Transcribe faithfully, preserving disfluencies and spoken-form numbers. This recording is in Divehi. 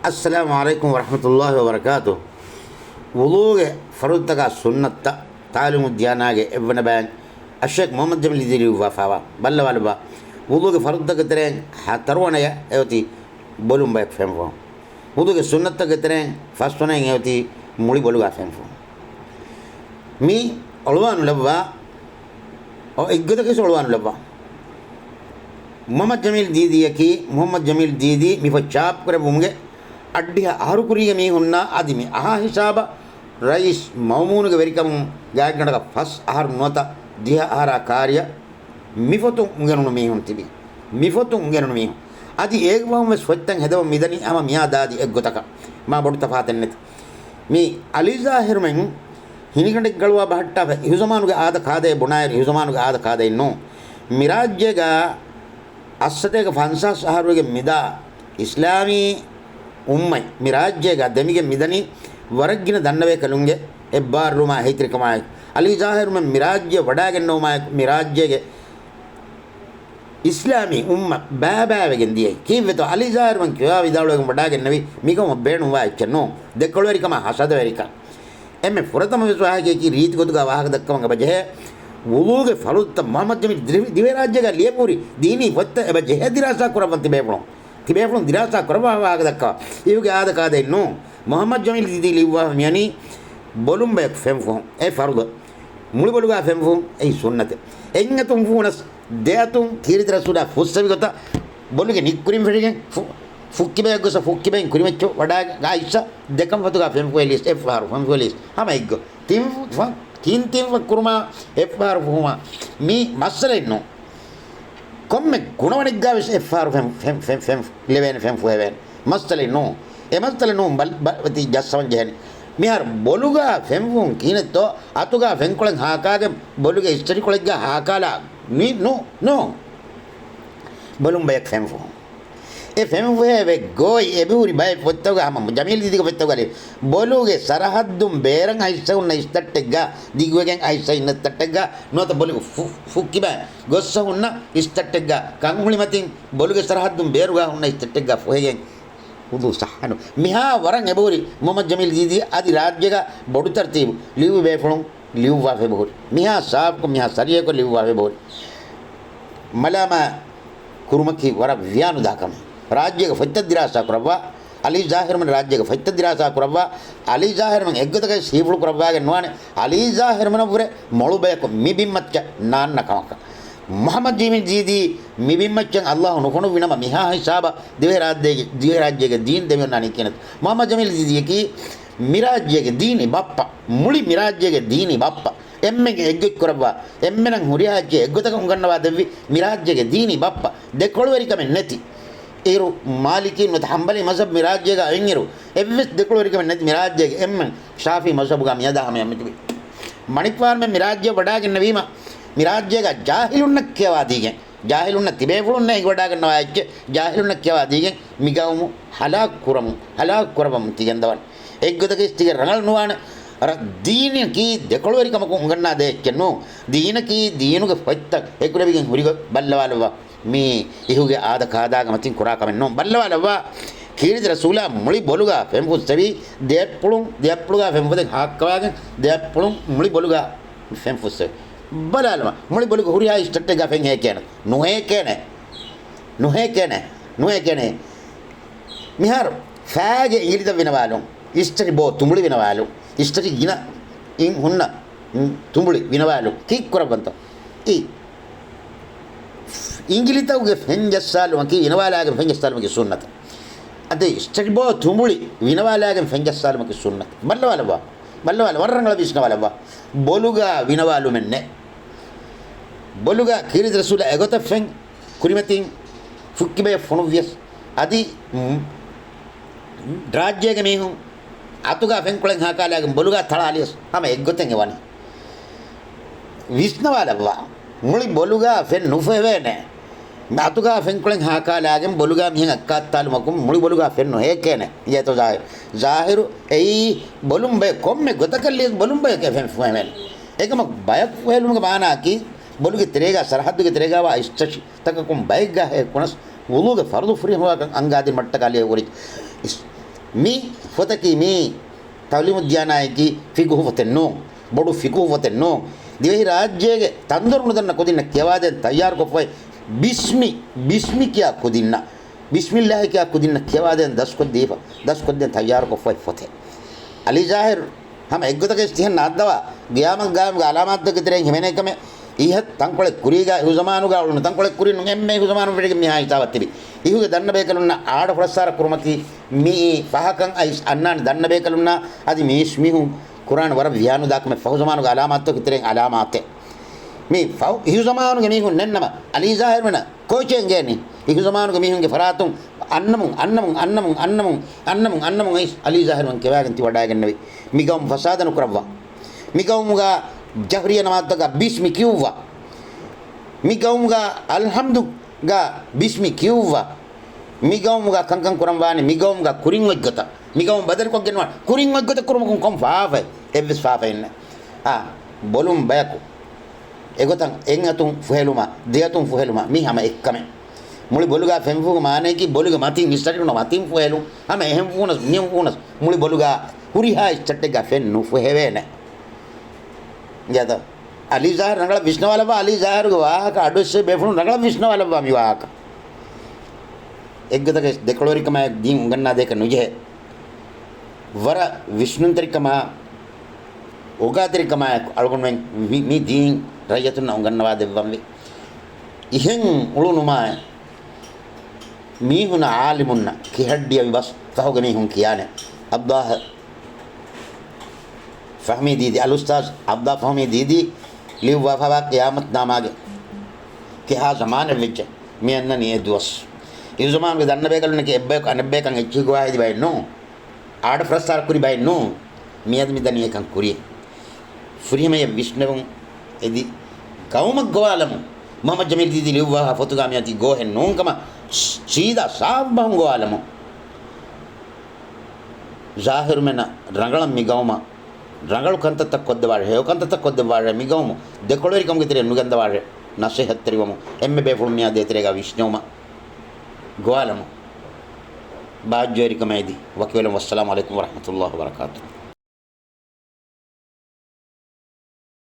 އައްސަލާމު ޢަލައިކުމް ވަރަޙްމަތުﷲި ވަބަރަކާތު. ވުޟޫގެ ފަރުޟުތަކާ ސުންނަތްތައް ތަޢުލީމުއްދިޔާނާގެ އެއްވަނަ ބަޔަން އައްޝައިޚް މުޙައްމަދު ޖަމީލް ދީދީ ލިޔުއްވާފައިވާ. ބައްލަވާލައްވާ. ވުޟޫގެ ފަރުޟުތަކުގެ ތެރެއިން ހަ-، ތަރުވަނަޔަށް އެއޮތީ ބޮލުން ބަޔަކު ފެންފުހުން. ވުޟޫގެ ސުންނަތްތަކުގެ ތެރެއިން ފަސްވަނައިން އެއޮތީ މުޅި ބޮލުގާ ފެންފުހުން. މި އޮޅުވާނުލައްވާ، އޮ، އެއްގޮތަކަށް އޮޅުވާނުލައްވާ. މުޙައްމަދު ޖަމީލް ދީދީއަކީ، މުޙައްމަދު ޖަމީލް ދީދީ މި ފޮތް ޗާޕް ކުރެއްވުމުގެ އަށްޑިހަ އަހަރު ކުރީގެ މީހުންނާ އަދި މި އަހާ ހިސާބަށް ރައީސް މައުމޫނުގެ ވެރިކަމުން ގާތްގަނޑަކަށް ފަސް އަހަރު ނުވަތަ ދިހަ އަހަރާ ކާރިޔަށް މި ފޮތުން އުނގެނުނު މީހުން ތިބި. މި ފޮތުން އުނގެނުނު މީހުން. އަދި އޭގެ ފަހުން ވެސް ފޮތްތައް ހެދަވަން މިދަނީ ހަމަ މިއާ ދާދި އެއްގޮތަކަށް. މާ ބޮޑު ތަފާތެއް ނެތި. މި އަލީ ޒާހިރުމެން ހިނިގަނޑެއް ގަޅުވާ ބަހައްޓާފަ އިހުޒަމާނުގެ އާދަ ކާދައެއް ބުނާއިރު އިހުޒަމާނުގެ އާދަ ކާދައެއް ނޫން. މިރާއްޖޭގަ އަށްސަތޭކަ ފަންސާސް އަހަރުވެގެން މިދާ އިސްލާމީ އުއްމަތް މި ރާއްޖޭގަ ދެމިގެން މިދަނީ ވަރަށް ގިނަ ދަންނަވޭކަލުންގެ އެއްބާރުލުމާ އެހީތެރިކަމާއެކު. އަލީ ޒާހިރުމެން މި ރާއްޖެ ވަޑާގެންނެވުމާއެކު މި ރާއްޖޭގެ އިސްލާމީ އުއްމަތް ބައިބައިވެގެން ދިޔައީ. ކީއްވެތޯ އަލީ ޒާހިރުމެން ކިޔަވާ ވިދާޅުވެގެން ވަޑާގެންނެވީ މިގައުމަށް ބޭނުންވާ އެއްޗެއް ނޫން. ދެކޮޅުވެރިކަމާ ހަސަދަވެރިކަން. އެންމެ ފުރަތަމަ ވެސް ވާހަކަޔަކީ ރީތި ގޮތުގަ ވާހަކަ ދައްކަވަން އެބަ ޖެހޭ. ވުޟޫގެ ފަރުޟުތައް މުޙައްމަދު ޖަމީލް ދިވެ-، ދިވެހިރާއްޖޭގަ ލިޔެފަ ހުރި ދީނީ ފޮތްތައް އެބަ ޖެހޭ ދިރާސާ ކުރައްވަން ތިބޭފުޅުން. ތިބޭފުޅުން ދިރާސާ ކުރައްވާ ވާހަކަ ދައްކަވާ. އިހުގެ އާދަ ކާދައެއް ނޫން. މުޙައްމަދު ޖަމީލް ދީދީ ލިޔުއްވާފަ މިވަނީ ބޮލުން ބަޔަކު ފެންފުހުން. އެ ފަރުޟު. މުޅި ބޮލުގާ ފެންފުހުން އެއީ ސުންނަތެއް. އެއްއަތުން ފުހުނަސް ދެއަތުން ކީރިތި ރަސޫލާ ފުއްސެވި ގޮތަށް ބޮލުގެ ނިއްކުރިން ފެށިގެން ފު-، ފުއްކިބަޔަށް ގޮސް ފުއްކިބައިން ކުރިމައްޗަށް ވަޑާގަ އައިއްސަ ދެކަން ފަތުގާ ފެންފުހެލީސް އެއްފަހަރު ފެންފުހެލީސް ހަމަ އެއްގޮ. ތިން ފަ-، ތިން ތިން ފަ ކުރުމާ އެއްފަހަރު ފުހުމާ މީ މައްސަލައެއް ނޫން. ކޮންމެ ގުނަވަނެއްގާވެސް އެއްފަހަރު ފެން-، ފެން-، ފެން-، ފެން-، ލެވޭނެ ފެން ފުހެވޭނެ. މައްސަލައެއް ނޫން. އެ މައްސަލަ ނޫން ބަލް-، ބަ-، ތި ޖައްސަވަން ޖެހެނީ. މިހާރު ބޮލުގާ ފެންފުހުން ކިހިނެއްތޯ އަތުގާ ފެންކޮޅެއް ހާކާގެން ބޮލުގެ އިސްތަށިކޮޅެއްގާ ހާކާލާ ނު-، ނޫ-، ނޫ. ބޮލުން ބަޔަކު ފެންފުހުން. އެ ފެންފުހޭ ވެ ގޯތް އެބިހުރި ބައެއް ފޮތްތަކުގަ ހަމަ ޖަމީލް ދީދީގެ ފޮތްތަކުގަ ބޮލުގެ ސަރަހައްދުން ބޭރަށް އައިއްސަ ހުންނަ އިސްތައްޓެއްގާ ދިގުވެގެން އައިއްސަ އިންނަ އިސްތައްޓެއްގާ ނުވަތަ ބޮލުގެ ފު-، ފުއްކިބަ ގޮއްސަ ހުންނަ އިސްތައްޓެއްގާ ކަންހުޅިމަތިން ބޮލުގެ ސަރަހައްދުން ބޭރުގާ ހުންނަ އިސްތައްޓެއްގާ ފުހެގެން ވުޟޫ ޞައްޙަ ނު. މިހާ ވަރަށް އެބަހުރި މުޙައްމަދު ޖަމީލް ދީދީ އަދި ރާއްޖޭގަ ބޮޑު ތަރުތީބު ލިޔުއްވި ބޭފުޅުން ލިޔުއްވާފަ އެބަހުރި. މިހާ ސާފުކޮށް މިހާ ސަރިއްޔަކޮށް ލިޔުއްވާފަ އެބަހުރި. މަލާމާތް ކުރުމަކީ ވަރަށް ވިޔާނުދާ ކަމެއް. ރާއްޖޭގެ ފޮތްތައް ދިރާސާ ކުރައްވާ، އަލީ ޒާހިރުމެން ރާއްޖޭގެ ފޮތްތައް ދިރާސާ ކުރައްވާ، އަލީ ޒާހިރުމެން އެއްގޮތަކަށް ހީފުޅު ކުރައްވާގެން ނުވާނެ. އަލީ ޒާހިރުމެނަށްވުރެ މޮޅު ބަޔަކު މި ބިންމައްޗަށް ނާންނަ ކަމަކަށް. މުޙައްމަދު ޖަމީލް ދީދީ މި ބިންމައްޗަށް އައްލާހު ނުފޮނުއްވި ނަމަ މިހާ ހިސާބަށް ދިވެހިރާއްޖޭގެ، ދިވެހިރާއްޖޭގެ ދީން ދެމިއޮންނާނީ ކިހިނެއްތަ؟ މުޙައްމަދު ޖަމީލް ދީދީއަކީ މިރާއްޖޭގެ ދީނީ ބައްޕަ، މުޅި މިރާއްޖޭގެ ދީނީ ބައްޕަ. އެންމެން އެއްގޮތް ކުރައްވާ، އެންމެނަށް ހުރިހާ އެއްޗެއް އެއްގޮތަކަށް އުނގަންނަވާ ދެއްވި މިރާއްޖޭގެ ދީނީ ބައްޕަ. ދެކޮޅުވެރިކަމެއް ނެތި. އޭރު މާލިކީން ނުވަތަ ހަންބަލީ މަޒްހަބް މިރާއްޖޭގަ އޮތްއިރު އެއްވެސް ދެކޮޅުވެރިކަމެއް ނެތި މިރާއްޖޭގެ އެންމެން ޝާފިޢީ މަޒްހަބުގަ މިއަދާ ހަމަޔަށް މިތިބި. މަނިކުފާނުމެން މިރާއްޖެ ވަޑާގެންނެވީމަ، މިރާއްޖޭގަ ޖާހިލުންނަށް ކިޔަވާދީގެން، ޖާހިލުންނަށް ތިބޭފުޅުންނަށް އެނގިވަޑާގަންނަވާ އެއްޗެއް ޖާހިލުންނަށް ކިޔަވާދީގެން މިގައުމު ހަލާކު ކުރަމުން، ހަލާކު ކުރަމުން ތިގެންދަވަން. އެއްގޮތަކީ ތިގެ ރަނގަޅު ނުވާނެ. ރަ-، ދީނަކީ ދެކޮޅުވެރިކަމަކުން އުނގަންނާދޭ އެއްޗެއް ނޫން. ދީނަކީ ދީނުގެ ފޮތްތައް އެކުލެވިގެން ހުރިގޮތް ބައްލަވާލައްވާ. މީ އިހުގެ އާދަ ކާދާގެ މަތިން ކުރާ ކަމެއް ނޫން. ބައްލަވާލައްވާ. ކީރިތި ރަސޫލާ މުޅި ބޮލުގާ ފެންފުއްސެވީ ދެއަތްޕުޅުން، ދެއަތްޕުޅުގާ ފެންފުދެއް ހާއްކަވާގެން ދެއަތްޕުޅުން މުޅި ބޮލުގާ ފެންފުއްސެވި. ބަލާލަމާ، މުޅި ބޮލުގެ ހުރިހާ އިސްތައްޓެއްގާ ފެން ހޭކޭނެ؟ ނުހޭކޭނެ. ނުހޭކޭނެ. ނުހޭކޭނެ. މިހާރު ފައިގެ އިނގިލިތައް ވިނަވާލުން، އިސްތަށި ބޯ ތުނބުޅި ވިނަވާލުން، އިސްތަށި ގިނަ އިން ހުންނަ ތުނބުޅި ވިނަވާލުން ކީއްކުރައްވަންތޯ؟ އި އިނގިލިތަކުގެ ފެން ޖައްސާލުމަކީ، ވިނަވާލާގެން ފެން ޖައްސާލުމަކީ ސުންނަތެއް. އަދި އިސްތަށި ބޯ ތުނބުޅި ވިނަވާލާގެން ފެން ޖައްސާލުމަކީ ސުންނަތެއް. ބައްލަވާލައްވާ. ބައްލަވާލަ، ވަރަށް ރަނގަޅަށް ވިސްނަވާލައްވާ. ބޮލުގާ ވިނަވާލުމެއް ނެތް. ބޮލުގާ ކީރިތި ރަސޫލާ އެގޮތަށް ފެން ކުރިމަތިން ފުއްކިބަޔަށް ފޮނުއްވިޔަސް، އަދި މް-، ރާއްޖޭގެ މީހުން އަތުގާ ފެންކޮޅެއް ހާކާލާގެން ބޮލުގާ ތަޅާލިޔަސް ހަމަ އެއްގޮތެއް އެ ވަނީ. ވިސްނަވާލައްވާ. މުޅި ބޮލުގާ ފެން ނުފެވޭނެ. އަތުގާ ފެންކޮޅެއް ހާކާލާގެން ބޮލުގާ މިހެން އައްކާތާލުމަކުން މުޅި ބޮލުގާ ފެން ނުހޭކޭނެ. އިނގޭތޯ ޒާހިރު؟ ޒާހިރު އެއީ ބޮލުން ބަޔަކު، ކޮންމެ ގޮތަކަށް ލިޔެ ބޮލުން ބަޔަކު އެ ފެން ފުހެވޭނެ. އެކަމަކު ބަޔަކު ފުހެލުމުގެ މާނައަކީ ބޮލުގެ ތެރޭގާ ސަރަހައްދުގެ ތެރޭގާވާ އިސްތަށި ތަކަކުން ބައެއްގާ ހޭއްކުނަސް ވުޟޫގެ ފަރުޟު ފުރިހަމަވާކަން އަންގާދިން މައްޓަކާ ލިޔެ ހުރި އިސް-، މި ފޮތަކީ މީ ތަޢުލީމުއްދިޔާނާއަކީ ފިޤުހު ފޮތެއް ނޫން. ބޮޑު ފިޤުހު ފޮތެއް ނޫން. ދިވެހިރާއްޖޭގެ ތަންދޮރު ނުދަންނަ ކުދިންނަށް ކިޔަވާދޭން ތައްޔާރުކޮށްފައި ބިސްމި، ބިސްމި ކިޔާ ކުދިންނަށް، ބިސްމިއްލާހި ކިޔާ ކުދިންނަށް ކިޔަވާދޭން ދަސްކޮށްދީފަ، ދަސްކޮށްދޭން ތައްޔާރުކޮށްފައި ފޮތެއް. އަލީ ޒާހިރު ހަމަ އެއްގޮތަކަށް ތިހެން ނާއްދަވާ، ގިޔާމަތް ގާއިމުގެ އަލާމާތުތަކުގެ ތެރެއިން ހިމެނޭ ކަމެއް. އިހަށް ތަންކޮޅެއް ކުރީގާ އިހުޒަމާނުގާ އުޅުނު ތަންކޮޅެއް ކުރިން ނޫން، އެންމެ އިހުޒަމާނުން ފެށިގެން މިހާ ހިސާބަށް ތިބި. އިހުގެ ދަންނަ ބޭކަލުންނަށް އާޑަ ފުރައްސާރަ ކުރުމަކީ މިއީ ފަހަކަށް އައިސް އަންނާނެ ދަންނަ ބޭކަލުންނާ. އަދި މީސް މީހުން ކުރާނެ ވަރަށް ވިޔާނުދާ ކަމެއް ފަހުޒަމާނުގެ އަލާމާތުތަކުގެ ތެރެއިން އަލާމާތެއް. މި ފަހު އިހުޒަމާނުގެ މީހުން ނެންނަމަ އަލީ ޒާހިރުމެނަށް ކޯޗެއް އެނގޭނީ؟ އިހުޒަމާނުގެ މީހުންގެ ފަރާތުން އަންނަމުން، އަންނަމުން، އަންނަމުން، އަންނަމުން، އަންނަމުން، އަންނަމުން އައިސް އަލީ ޒާހިރުމެން ކިޔަވާގެން ތި ވަޑައިގެންނެވި. މި ގައުމު ފަސާދަ ނުކުރައްވާ. މި ގައުމުގަ ޖަހްރިއްޔާ ނަމާދުތަކަށް ބިސްމި ކިޔުއްވާ. މި ގައުމުގަ އަލްޙަމްދުގަ ބިސްމި ކިޔުއްވާ. މި ގައުމުގަ ކަންކަން ކުރަން ވާނެ، މި ގައުމުގަ ކުރިން އޮތްގޮތަށް، މި ގައުމު ބަދަލުކޮށްގެންވާނެ، ކުރިން އޮތްގޮތަށް ކުރުމަކުން ކޮން ފާފައެއް؟ އެއްވެސް ފާފައެއް ނެތް. އާ، ބޮލުން ބަޔަކު އެގޮތަށް އެއް އަތުން ފުހެލުމާ، ދެއަތުން ފުހެލުމާ، މީ ހަމަ އެއްކަމެއް. މުޅި ބޮލުގާ ފެންފުގެ މާނައަކީ ބޮލުގެ މަތިން އިސްތަށިން މަތިން ފުހެލުން. ހަމަ އެހެން ފޫނަސް، މިހެން ފޫނަސް، މުޅި ބޮލުގާ ހުރިހާ އިސްތަށްޓެއްގާ ފެން ނުފުހެވޭނެ. އިނގޭތަ؟ އަލީ ޒާހިރު ރަނގަޅަށް ވިސްނަވާލައްވާ، އަލީ ޒާހިރުގެ ވާހަކަ އަޑުއެއްސެވި ބޭފުޅުން ރަނގަޅަށް ވިސްނަވާލައްވާ މި ވާހަކަ. އެއްގޮތަކަށް ދެކޮޅުވެރިކަމާއެކު ދީން އުނގަންނާދޭކަށް ނުޖެހޭ. ވަރަށް ވިސްނުންތެރިކަމާ، އޯގާތެރިކަމާއެކު އަޅުގަނޑުމެން މި، މި ދީން ރައްޔިތުންނަށް އުނގަންނަވާ ދެއްވަންވީ. އިހެން އުޅުނުމާއި މީހުންނަށް އާލިމުންނަށް ކިހައްޑިއަވި ބަސް ފަހުގެ މީހުން ކިޔާނެ. އަބްދާހް ފަހްމީ ދީދީ، އަލްއުސްތާޒް އަބްދާ ފަހްމީ ދީދީ ލިޔުއްވާފަވާ ޤިޔާމަތް ނާމާގެ ކިހާ ޒަމާނެއް ވެއްޖެ މި އަންނަނީ އެ ދުވަސް. އިހުޒަމާނުގެ ދަންނަ ބޭކަލުންނަކީ އެއްބަޔަކު އަނެއްބަޔަކަށް އެއްޗިހި ގޮވާ ހެދި ބައެއް ނޫން. އާޑަ ފުރައްސާރަ ކުރި ބައެއް ނޫން. މިއަދު މި ދަނީ އެކަން ކުރި. ފުރިހަމަޔަށް ވިސްނެވުން އެދި ގައުމަށް ގޮވާލަމުން. މުޙައްމަދު ޖަމީލް ދީދީ ލިޔުއްވާ ފޮތުގާ މިއޮތީ ގޯހެއް ނޫންކަމަށް ސީދާ ސާފު ބަހުން ގޮވާލަމުން. ޒާހިރުމެނަށް ރަނގަޅަށް މި ގައުމަށް ރަނގަޅު ކަންތައްތައް ކޮށްދެއްވާށޭ، ހެޔޮ ކަންތައްތައް ކޮށްދެއްވާށޭ، މި ގައުމު ދެކޮޅުވެރިކަމުގެ ތެރެއަށް ނުގެންދަވާށޭ، ނަސޭހަތްތެރިވަމުން އެންމެ ބޭފުޅުން މިއާ ދޭތެރޭގަ ވިސްނެވުމަށް ގޮވާލަމުން. ބާއްޖަވެރިކަމާއި ދި ވަކިވެލަމުން. ވައްސަލާމު ޢަލައިކުމް ވަރަޙްމަތުﷲ ވަބަރަކާތުހު.